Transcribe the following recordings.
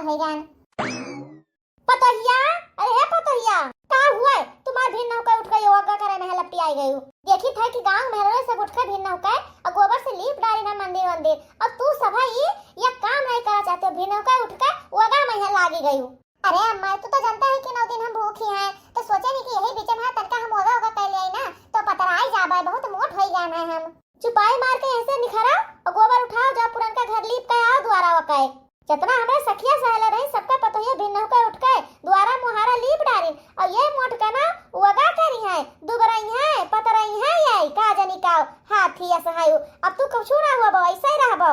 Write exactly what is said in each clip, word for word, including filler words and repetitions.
भइगन। पतोहिया, अरे हे पतोहिया, का हुआ है? तुम्हार भिन नहुके उठ के योगा करे में लपटी आई गयू। देखी थे कि गाँव में रहे सब उठ के भिन नहुके और गोबर से लीप डारी ना मंदिर वंदिर, और तू सभा ई ये काम नहीं करा चाहते हो, भिन नहुके उठ के योगा में लागी गयू। अरे अम्मा, तू तो जानता है कि नौ दिन हम भूखी हैं, तो सोचे नहीं कि यही बीच में तनका हम योगा योगा कर ले आई ना, तो पतराई जाबे, बहुत मोट हो गए हैं हम। चुपाई मार के ऐसे निखरा और गोबर उठाओ, जाओ पुरनका घर लीप के आओ, दुआरा वकाए। जितना हमरे सखिया सहेले रही, सबका पतोहिया भिन नहुके उठ के दुआरा मुहारा लीप डारिन, और ये मोटकना वगा करी है, दुबरई है, पतरई है, ये का जनी का हाथी असहायु। अब तू कुछ ना हुआ बो, ऐसे ही रहबो।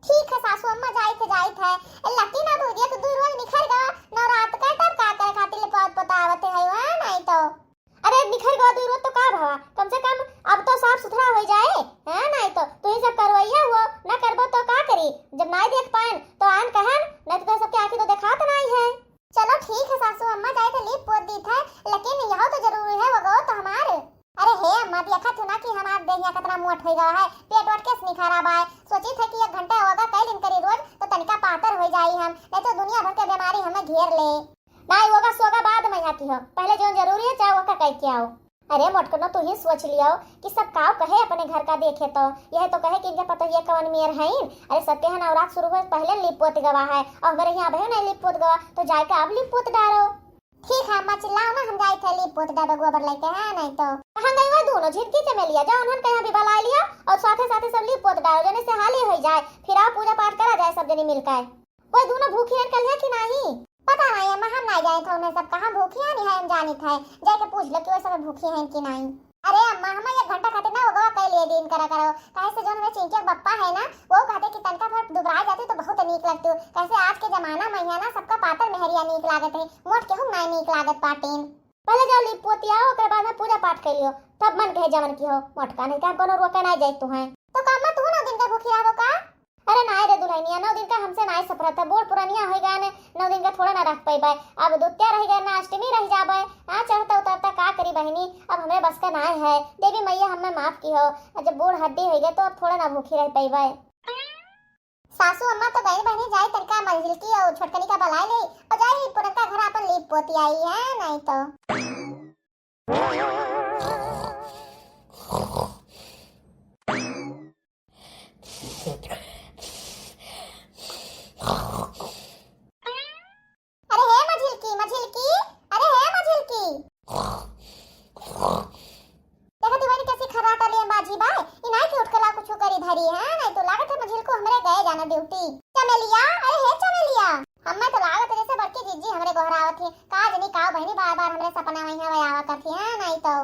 ठीक है सासू अम्मा, जाइत है, जाइत है। ए, लकी ना दू, एक दू रोज निखर गवा, नवरात का तब का करे खातिर ले पौत पोतावत है, हाँ, नहीं तो। अरे निखर गवा दू रोज तो का भवा, कम से कम अब तो साफ सुथरा हो जाए, हाँ, नहीं तो तू ही सब करवैया हुआ, ना करबो तो का करी, जब नहीं देख पाएन तो आन कहन, नहीं तो सबके आँखी तो देखात नहीं है। चलो ठीक है सासू अम्मा, जाइत है लीप पोत दीत है, लेकिन यह तो जरूरी है वो गो तो हमार। अरे हे अम्मा, देखत हो ना कि हमार देहिया कितना मोट हो गया है, पेट वोट के निखारा बाय। सोचित है कि एक घंटा योगा कर लिन करी रोज, तो तनिका पातर हो जाई हम, नहीं तो दुनिया भर के बीमारी हमें घेर ले। नहीं, योगा सोगा बाद में यहाँ की हो, पहले जो जरूरी है चाहे योगा करके आओ। अरे मोटकनो, तू ही सोच लियो कि सब काव कहे अपने घर का देखे तो, यह तो कहे कि इनके पतोहिया कवन मेर हईन। अरे सबके यहाँ नवरात शुरू हुए पहले लीप पोत गवा है, और हमारे यहाँ अबे नहीं लीप पोत गवा, तो जाए के अब लीप पोत डारो। ठीक है अम्मा, चिल्लाओ ना, हम जाइत है लीप पोत डारे गोबर लेके, हाँ, नहीं तो। कहाँ गई वो दोनों झिटकी चमेलिया? जाओ उन्हन कहीं भी बुला लिया और साथे साथे सब लीप पोत डारो, जने से हाली हो जाए, फिर आओ पूजा पाठ करा जाए सब जनी मिलकर। कोई दोनों भूखी रहन कल है कि नहीं? पता नहीं अम्मा, हम नहीं जाइत है उन्हें सब कहाँ भूखी है, नहीं है, हम जानित है, जाके पूछ लो कि वो सब भूखी हैं कि नहीं। अरे अम्मा, हम एक घंटा खातिर ना उगवा कई लिए दिन करा करो, काहे से जो हमें चिंकी के बप्पा है ना, वो कहते कि तनका भर दुबरा जाते तो बहुत नीक लगते हो, कैसे आज के जमाना में है ना सबका पातर मेहरिया नीक लागत है, मोट केहू नाय नीक लागत बाटिन। पहले जाओ लीप पोती आओ, ओकरे बाद में पूजा पाठ कर लियो, तब मन कहे जवन की हो। मोटका नहीं तो हम कोनो रोके ना जाए तू हैं। तो का अम्मा तू नौ दिन का भूखी रहबो का? अरे नाय रे दुल्हनिया, नौ दिन का हमसे नाय सफरत है, बूढ़ पुरनिया हो गए ने, नौ दिन का थोड़ा ना रख पैबे। अब दुतिया रह गए ना, अष्टमी रह जाबे, आ चढ़ता उतरता का करी बहनी, अब हमरे बस का नाय है। देवी मैया हमें माफ की हो, जब बूढ़ हड्डी हो गए तो अब थोड़ा ना भूखी रह पैबे। सासू अम्मा तो गई बहनी, जाई तनिका मझिलकी और छोटकनी का बुलाए ले और जाई पुरनका घर अपन लीप पोती आई है, नहीं तो। अरे हे मझिलकी, मझिलकी, अरे हे मझिलकी। देखा दुआरी कैसी खर्राटा लिए बाजी बा, ई नाई के उठ के ला कुछ करी धरी है, नहीं तो लागत है मझिलको हमरे गए जाना ड्यूटी। चमेलिया, अरे हे चमेलिया, हमें तो लागत है जैसे बड़की जिज्जी हमरे गोहरावत है, का जनी का बहनी बार बार हमरे सपना में यहाँ आवा करती है, नहीं तो।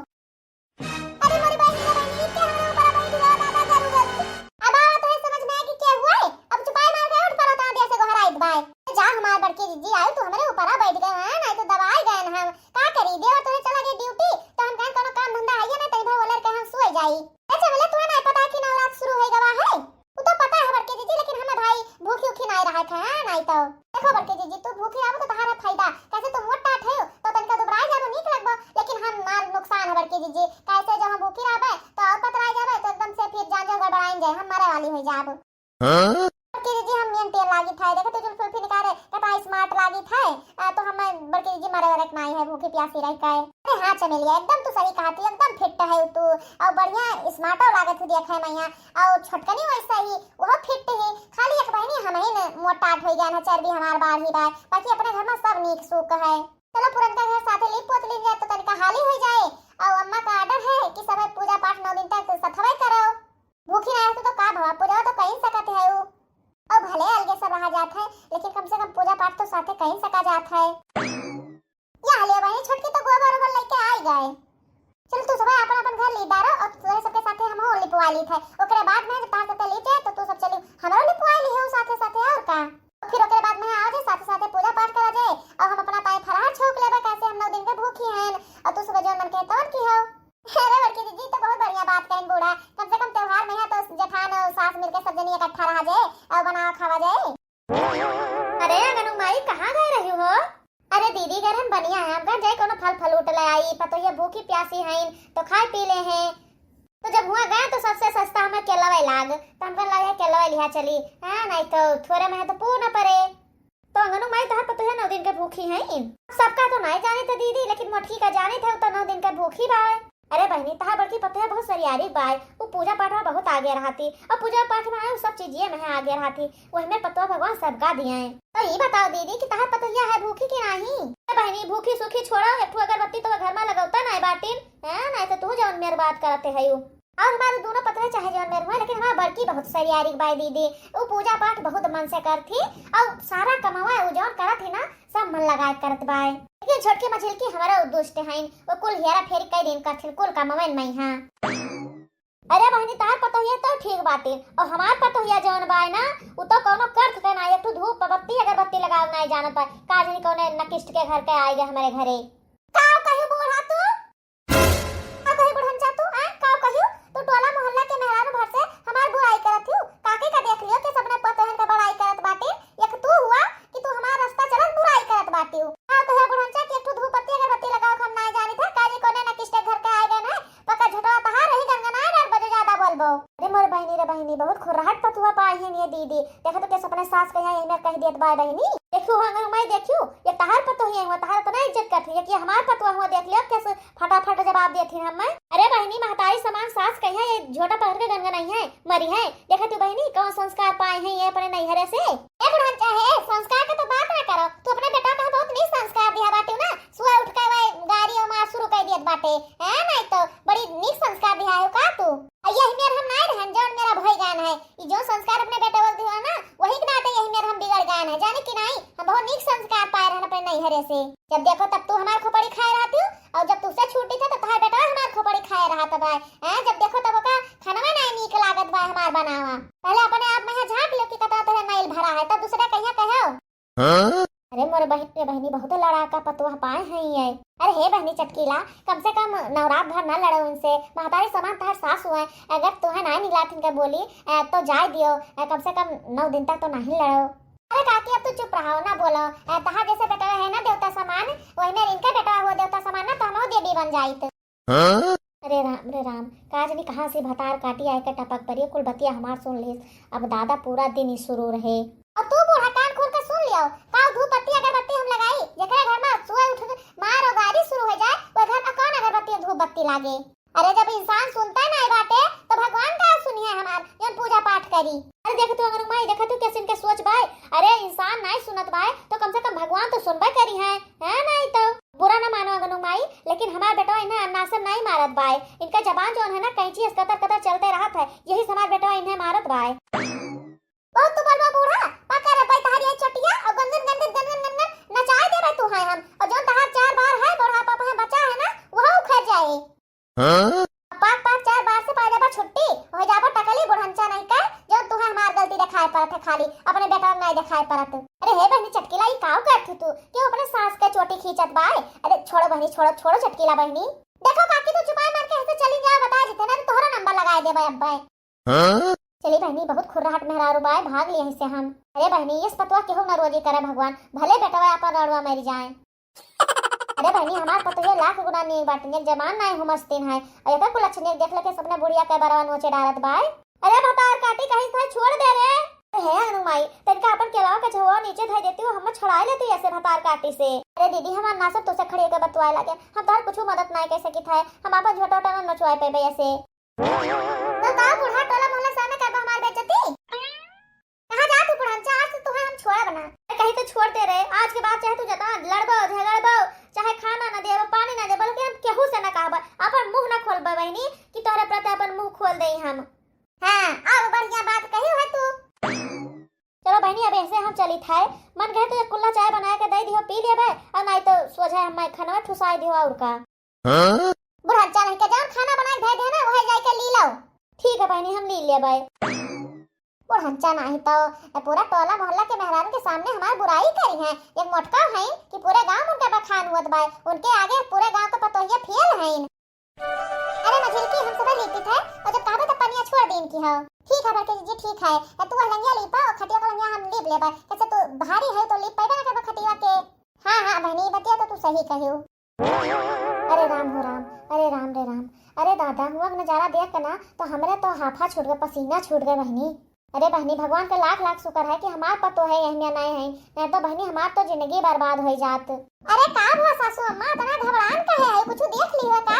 अरे मोरी बहनी रे बहनी, के हमरे ऊपर बैठ गया दादा गरु गरु। अब आवा तोरे समझ में आए कि के हुआ है? अब चुपाई मार के उठ पड़ा ता देर से गोहराइत बाय। जा हमार बड़की जिज्जी आयो, तू हमरे ऊपर बैठ गए हैं, नहीं तो दबाए गए हैं हम। का करी, देवर तोरे चला गए ड्यूटी, तो हम कहें कोनो काम धंधा है ना, तनी भर ओलर के हम सोए जाई। अच्छा बोले, तू नहीं पता है कि नवरात शुरू हो गवा है? वो तो पता है बड़की जिज्जी, लेकिन हमें भाई भूखी उखी नहीं रहा था, हाँ, नहीं तो। देखो बड़की जिज्जी, तू भूखी रहबो तो तहारा फायदा, कैसे तू मोटा ठेउ तो तनिका दुबराई जाबो, नीक लगबो, लेकिन हमार नुकसान है बड़की जिज्जी, कैसे जो हम भूखी रहबे तो और पतराई जाबे, तो एकदम से फिर जान जान गड़बड़ाइन जाए, हम मरे वाली हो जाबो। हाँ? बड़की जिज्जी हम मेन तेल लागी था, देखो तो जुल्फी निकाले, कहता है स्मार्ट लागी था, आ, तो हम बड़की जिज्जी मरे वरे के नहीं है, भूखी प्यासी रह का है। अरे हाँ चमेलिया, एकदम तू सही कहा थी, एकदम फिट है तू, और बढ़िया स्मार्टो लागत है, देख है मैया, और छोटकनी वैसा ही, वह फिट है, खाली एक बहनी हम ही न मोटाट हो गया ना, चर्बी हमार बाढ़ी बा, बाकी अपने घर में सब नीक सुख है। चलो पुरनका घर साथे लीप पोत लीन जाए तो तनिका हाली हो जाए, और अम्मा का ऑर्डर है कि सब पूजा पाठ नौ दिन तक सथवे करो। भूखी ना रहते तो का भवा, पूजा तो कहीं सकत है उ। और भले अलगे सब रहा जात है, लेकिन कम से कम पूजा पाठ तो साथे कहीं सका जात है। या हलिया बहनी छोटकी तो गोबर ओबर लेके आई गए। चल तू सब अपन अपन घर ली डारो और तोरे सबके साथे हम हो लिपवा ली थे। ओकरे बाद में जब तार सबके ली जाए तो तू सब चली हमरो लिपवा ली हो साथे साथे और का। फिर ओकरे बाद में आओ जे साथे साथे पूजा पाठ करा जाए और हम अपना ताई फरार छोक लेबे, कैसे हम नौ दिन के भूखी हैं और तू सब जो मन कहे तवन की हो। अरे बड़की दीदी, तो बहुत बढ़िया बात कहें बूढ़ा, कम से कम त्योहार में है तो जेठान और सास मिलके सब जनी इकट्ठा रहा जाए और बनावा खावा जाए। अरे अंगनू माई, कहाँ गए रही हो? अरे दीदी, घर हम बनिया है, हम कहाँ जाए कोनो फल फ्रूट ले आई, पतो ये भूखी प्यासी हैं तो खाए पी ले हैं। तो जब हुआ गए तो सबसे सस्ता हमें केलवे लाग, तो हम कहन लगे केलवे लिहा चली, हाँ नहीं तो थोड़े में है तो पूर्ण परे। तो अंगनू माई, तहार पतोहिया नौ दिन के भूखी हईन। सबका तो नाई जानित है दीदी, लेकिन मोटकी का जानित है, उ तो नौ दिन के भूखी बाय। अरे बहिनी, तहार बड़की पतोहिया बहुत सरियारी बाय, उ पूजा पाठ में बहुत आगे रहती, और पूजा पाठ में आए उ सब चीजिए में है आगे रहती, वही में पतोह भगवान सबका दिए। तो ई बताओ दीदी कि तहार पतोहिया है भूखी कि नाही? अरे बहिनी, भूखी सूखी छोड़ो, एक ठो अगरबत्ती तो घर में लगौता नाई बाटिन, हैं? नाई तो तू जौन मेर बात करते है यू। और हमारे दोनों पतोह चाहे जौन मेर हुए, लेकिन हमार बड़की बहुत सरियारी बाय दीदी, उ पूजा पाठ बहुत मन से करती, और सारा कमावा उ जौन करत ही ना, सब मन लगाए करत बाय। लेकिन छोटकी मझिलकी हमारा उ दुष्ट हईन, उ कुल हेरा फेरी कई दिन करथिन, कुल कमावन मई हाँ। अरे बहिनी, तहार पतोहिया तो ठीक बाटे, और हमार पतोहिया जौन बाय ना, उ तो कौनो कर्थ के ना, एक ठो धूप बत्ती अगरबत्ती लगावे नाई जानत बाय। का जानी कौने नकिष्ट के घर के आए गए हमारे घरे। का कही बूढ़ा तू? का कही बुढ़नचा तू, आ? का कही? तू टोला मोहल्ला के मेहरारू भर से हमार बुराई करत हूँ। काके का देख लियो कि सबने पतोहन का बड़ाई करत बाटे। एक तू हुआ कि तू हमार रास्ता चलत बुराई करत बाटे। का कही बुढ़नचा कि एक ठो धूप बत्ती अगरबत्ती लगाओ हम ना जानी था। काजी कोने ना किसके घर के आए गए ना। पक्का झुटवा तहार रही गनगनाए डर बजो ज्यादा बोलबो। अरे मोर बहिनी रे बहिनी, बहुत खुर्राहट पतुआ पाई है ये दीदी। देखो तो कैसे अपने सास के यहाँ यही मेर कह दियत बाय बहिनी। देखियो हो अंगन माई देखियो, ये तहार पतोहिया हुआ, तहार इतना इज्जत करती है कि हमार पतुआ हुआ देख लियो कैसे फटाफट जवाब देत ही हमें। अरे बहिनी, महतारी समान सास कहिया ये झोटा पकड़ के गनगनाई है, मरी है। देखा तू बहिनी, कौन संस्कार पाए हैं ये अपने नैहरे से। ए बुढ़नचा है, संस्कार के तो बात ना करो। तू अपने बेटा का बहुत नीक संस्कार दिया बाटे ना। सुबह उठ के वही गारी और मार शुरू कर दियत बाटे। है नहीं तो बड़ी नीक संस्कार दिया है का तू। आ यही मेर हम नाई रहन, जौन मेरा भई गान है। ई जो संस्कार अपने बेटा बोल दिया ना, वही के नाते यही मेर हम बिगड़ गए हैं, जाने कि नाई? हम बहुत नीक संस्कार पाए रहन अपने नैहरे से। जब देखो तब तू हमार खोपड़ी खाए रहती हो, और जब तुझसे छूटी थे तो तुम्हारे बेटा हमार खोपड़ी खाए रहत बाय। हैं, जब देखो तब ओका खानवा नाई नीक लागत बाय हमार बनावा। पहले अपने आप में यहाँ झांक लो कि कतरा तोहरे मैल भरा है, तब दूसरे कहिया कहो। हाँ? अरे मोरे बहिन रे बहिनी, बहुत लड़ाका पतोह पाए हैं ये। अरे हे बहिनी चटकीला, कम से कम नवरात भर ना लड़ो उनसे। महतारी समान तहर सास हुए, अगर तुहे ना निगलात इनके बोली, अ, तो जाए दियो, अ, कम से कम नौ दिन तक तो नहीं लड़ो। अरे काकी, अब तू चुप रहो, ना बोलो। अ, तहार जैसे बेटा है ना देवता समान, वही में इनका बेटा हो देवता समान ना, तो हम देवी बन जाइत। हाँ? अरे राम रे राम, का जानी कहाँ से भतार काटी आए के टपक पड़ी, कुल बतिया हमार सुन लीस। अब दादा पूरा दिन ही शुरू रहे। अब तू बूढ़ा कान खोल के सुन लियो, का धूप बत्ती अगरबत्ती हम लगाई? जेकरे घर में सुबह उठ के मार और गारी शुरू हो जाए, वो घर में कौन अगरबत्ती और धूप बत्ती लागे? अरे जब इंसान सुनता नहीं बाटे, तो भगवान का सुनिए हमार, जौन पूजा पाठ करी। अरे देख तू अंगनू माई, देखा तू कैसे इनके सोच बाय। अरे इंसान नहीं सुनत बाय, तो कम से कम भगवान तो सुनबे करी है, है नहीं तो। बुरा ना मानो अंगनू माई, लेकिन हमार बेटवा इन्हें अन्नासर नहीं मारत बाय। इनका जबान जौन है ना, कैंची अस कतर कतर चलते रहत है, यही से हमार बेटवा इन्हें मारत बाय। बहुत तू बोलबा बूढ़ा, पकड़ रे बैठा हरिया चटिया और गंदन गंदन गंदन गंदन नचाए देबे तू है हम। और जौन तहार चार बार है बुढ़ापा पे बचा है ना, वह उखड़ जाए। हाँ? पाँच पाँच चार बार से पाए जाबा छुट्टी, हो जाबा टकली बुढ़नचा नहीं का, जौन तुहे हमार गलती दिखाए पड़त है खाली, अपने बेटा नहीं दिखाए पड़त। अरे हे बहिनी चटकीला, ई काव करत हू तू? क्यों अपने सास के चोटी खींचत बाय? अरे छोड़ो बहिनी, छोड़ो, छोड़ो चटकीला बहिनी। देखो काकी, तू चुपाई मार के यहाँ से चली जाओ, बता जिते ना तो तोहरा नंबर लगाए देबे अब बाय। हाँ? चली बहिनी, बहुत खुर्राहट मेहरारू बाय, भाग लिए से हम। अरे बहिनी, यस पतवा केहू ना रोजी करे भगवान, भले बेटवा अपन रड़वा मर जाए। अरे बहिनी, हमार पतोहिया लाख गुना नीक बाटिन, एक जबान नाई हुमसतिन है। और एकर कुल लक्षण देख लेके सबने बुढ़िया के बरवा नोचे डारत बाय। अरे भतार काटी कहीं था छोड़ दे रे। अरे हे हनुमाई, तनिका अपन केलवा के झुआ नीचे धर देती हो, हम छुड़ाए लेती ऐसे भतार काटी से। अरे दीदी, हमार नासब तुझसे खड़ी होकर बतवाए लगे, हम तोहर कुछ मदद नाई कर सकित है, हम अपन झोटा उटा न नचवाए पेबे ऐसे। तो का बूढ़ा टोला मोहल्ला सामने करबो हमार बेइज्जती? कहाँ जात हू बुढ़नचा, आज तो तुहे हम छोड़ब ना। अरे कहीं तो छोड़ दे रे, आज के बाद चाहे तू जतना लड़बो, झगड़बो, चाहे खाना ना देबो, पानी ना देबो, लेकिन हम केहू से ना कहबो, अपन मुंह ना खोलबो बहिनी कि तोहरे प्रति अपन मुंह खोल देई हम। हाँ, और बढ़िया बात कही है तू। चलो बहिनी, अब ऐसे हम चलित है, मन कहे तो एक कुल्ला चाय बनाए के दे दियो, पी लेबे, और नहीं तो सोझे हम खाना ठुसाए दियो और का। हाँ? बुढ़नचा नहीं के जौन खाना बनाए के दे देना, वही जाए के ली लो। ठीक है बहिनी, हम ली लेबे। बुढ़नचा नहीं तो ए पूरा टोला मोहल्ला के मेहरारू के सामने हमार बुराई करी है। एक मोटका है कि पूरे गांव में उनके बखान हुअत बाय, उनके आगे पूरे गांव के पतोहिया फेल हैं। अरे मझिलकी, हम सब लिपटित है और जब कहबे तब पनिया छोड़ दीन की हो। ठीक है बड़के जीजी, ठीक है। ए तू लंगिया लीपा और खटिया का लंगिया हम लीप लेबे। कैसे तू भारी है तो लीप पैबे ना करबे खटिया के। हाँ हाँ बहनी, बतिया तो तू सही कहियो। अरे राम हो राम, अरे राम रे राम। अरे दादा, हुआ के नजारा देख के ना तो हमरे तो हाफा छूट गए, पसीना छूट गए बहनी। अरे बहिनी, भगवान के लाख लाख शुक्र है कि हमार पतोह है, यहमिया नाय है, नहीं तो बहिनी हमार तो जिंदगी बर्बाद होइ जात। अरे का भवा सासू अम्मा, इतना घबरान काहे है, कुछ देख ली हो का?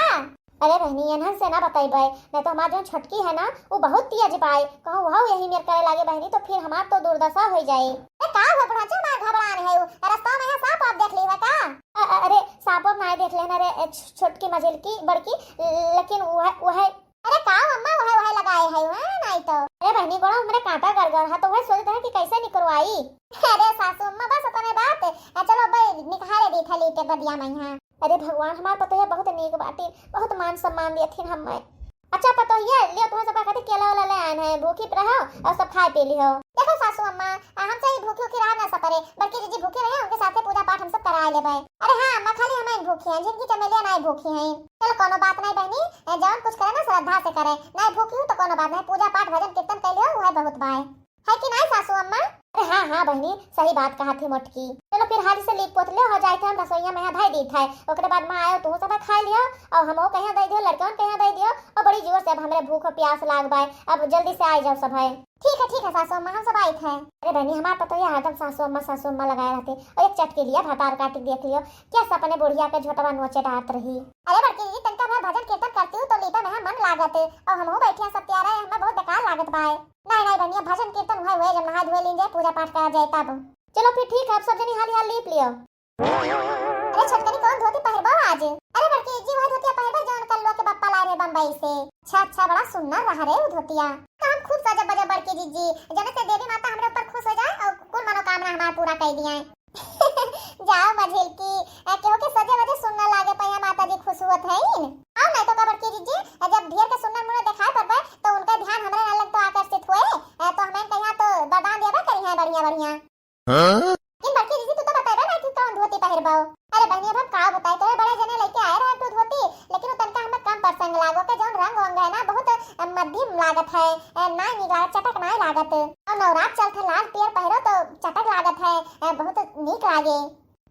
अरे बहिनी, एनहन से ना बतइबे, नहीं तो हमार जौन छोटकी है ना, वो बहुत तेज बाय, कहूँ वहू यही मेर करे लागे बहिनी, तो फिर हमार तो दुर्दशा होइ जाए। अरे का हुआ बुढ़ाचा, हमार घबरान है, वो रास्ता में यहाँ सांप वाप देख ली हो का? अ-, अ-, अरे सांप वाप नाय देख लेना रे, ए, छ-, छोटकी मझिलकी बड़की, ल-, लेकिन वह, वह अरे का अम्मा, वह, वह लगाए है, हाँ, नाई तो। अरे बहिनी, गोड़ा हमरे कांटा गड़ गड़ है, तो वह सोचत है कि कैसे निकरवाई। अरे सासू अम्मा, बस उतने बात। आ, चलो अब निकहारे दी था लीटे बदिया में यहाँ। अरे भगवान, हमार पतोहिया बहुत नीक बाटी, बहुत मान सम्मान देथिन हमें। अच्छा पतोहिया, लियो तुम्हें सब खातिर केला वाला ले आए हैं, भूखी रहो और सब खाए पी लियो। देखो सासू अम्मा, आ, हम चाहे भूखी उखी रहा ना सपरे, बड़की जीजी भूखी रहे, उनके साथे पूजा पाठ हम सब कराए लेबे। अरे हाँ अम्मा, खाली हम ही भूखी हैं, जिनकी चमेलिया नाई भूखी हैं। चलो कोनो बात नहीं बहनी, ए, जौन कुछ करे ना श्रद्धा से करे, नाई भूखी हूँ तो कोनो बात नहीं, पूजा पाठ भजन कीर्तन कैले हो वह बहुत बाय। है कि नाई सासू अम्मा? अरे हाँ हाँ बहनी, सही बात कहा थी मोटकी। चलो फिर हाली से लीप पोत ले हो जाए थे, हम रसोईया में यहाँ धई दी थे, ओकरे बाद में आयो तू सब खा लियो और हमहू कहिया दे दियो, लड़कन कहिया दे दियो और बड़ी जोर से अब हमरे भूख और प्यास लाग बाय, अब जल्दी से आ जाओ सब है। ठीक है, ठीक है सासू अम्मा, हम सब आइत है। अरे बहनी, हमार पतोहिया हरदम सासू अम्मा, सासू अम्मा लगाए रहते, और एक चटकी लिया, भतार काटी देख लियो, कैसे अपने बुढ़िया के झोटवा नोचे डारत रही। अरे बड़की दीदी, तनका भर भजन कीर्तन करती हूँ तो लीपा में मन लागत, और हमहू बैठिया सब प्यारा है, हमें बहुत बेकार लागत बाय। नहीं नहीं बहनी, अब भजन कीर्तन हुए हुए, जब नहा धोए लीन जाए, पूजा पाठ करा जाए तब। चलो फिर ठीक है, अब सब जनी हाली हाल लीप लियो। अरे छोटकनी, कौन धोती पहिरबो आज? अरे बड़की जीजी, वह धोतिया पहिरबे जौन कल्लुआ के बप्पा लाए रहे बम्बई से। अच्छा अच्छा, बड़ा सुन्नर रहा रे उ धोतिया। तो हम खूब सजब बजब बड़की जीजी, जने से देवी माता हमरे ऊपर खुश हो जाए और कुल मनोकामना हमार पूरा कर दिए। जाओ मझिलकी, ए, केहू के सजे वजे सुन्नर लागे, पहिया माता जी खुश होत हईन। आओ नहीं तो का बड़की जीजी, ए, जब ढेर के सुन्नर मुन्नर देखाए पड़बे तो उनका ध्यान हमरे ना लग तो आकर्षित हुए, ए, तो हमें कहिया तो वरदान देबे करी है बढ़िया बढ़िया। हाँ? लेकिन बड़की जीजी, तू तो बतइबे ना कि कौन धोती पहिरबो। अरे बहनी, अब हम का बताई, तोहे बड़े जने लेके आए रहे तू धोती, लेकिन उ तनका हमें कम पसंद लागो, के जौन रंग वंग है ना, बहुत, अ, मध्यम लागत है, अ, नाय नीक लागत, चटक नाय लागत। और नवरात चलत है, लाल पियर पहिरो तो चटक लागत है, अ, बहुत नीक लागे।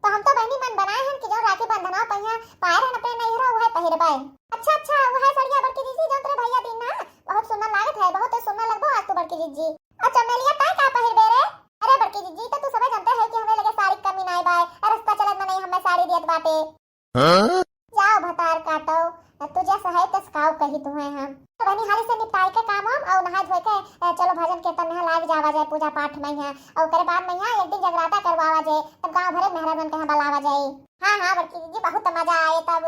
तो हम तो बहनी मन बनाए हैं कि जौन राखी बंधना पहिया पाए रहन अपने नैहरा, उहे पहिरबे। अच्छा अच्छा, उहे सड़िया बड़की जीजी जौन तोरे भैया दीन ना, बहुत सुंदर लागत है, बहुत सुंदर लगबो आज तू बड़की जीजी। अच्छा मेलिया, ताय का पहिरबे रे? अरे बड़की जीजी, तो तू सबे जानते है कि हमरे लगे साड़ी कमी नाय बाय, और रास्ता चलत में नहीं हमें साड़ी दियत बाटे। हाँ? जाओ भतार काटो, तू जस है तस काव कही तुम्हें हम। तो बहनी हाली से निपटाई के काम वाम और नहाए धोए के, ए, चलो भजन कीर्तन में लाग जावा जाए पूजा पाठ में है, और ओकरे बाद में यहाँ एक दिन जगराता करवावा जाए, तब गाँव भरे मेहरा बन के यहाँ बुलावा जाए। हाँ हाँ बड़की जीजी, बहुत मजा आए तब।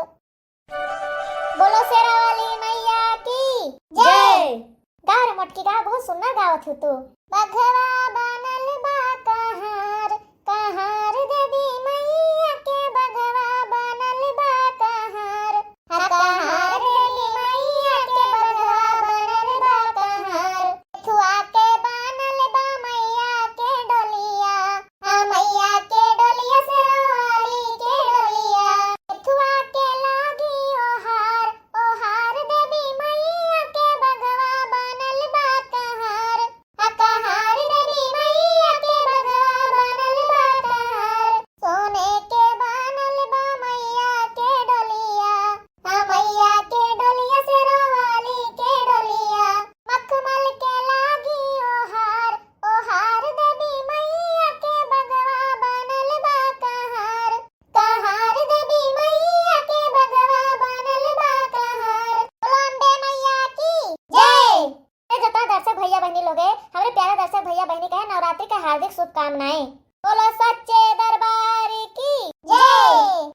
बोलो शेरा वाली मैया की जय। गा रे मोटकी गा, बहुत सुंदर गावत हो तू। बघवा बनल बा कहार, कहार देवी मैया के बघवा बनल बा कहार। हा कहार देवी मैया के बघवा बनल बा कहार। थुआ के बनल बा मैया के डोलिया, हाँ, मैया के डोलिया शेरा वाली के डोलिया। थुआ के लागी ओहार, ओहार देवी मैया के बघवा बनल बा कहार। हाँ, कहार देवी मैया के बघवा बनल बा कहार। सोने के बनल बा मैया के डोलिया, हाँ, मैया के डोलिया शेरा वाली के डोलिया। मखमल के लागी ओहार, ओहार देवी मैया के बघवा बनल बा कहार, कहार देवी मैया के बघवा बनल बा कहार। बोलो अम्बे मैया की जय। ए जता दर्शक भैया बहनी लोगे, हमरे प्यारे दर्शक भैया बहनी कहे नवरात्रि के हार्दिक शुभकामनाएं। बोलो सच्चे दरबार की जय।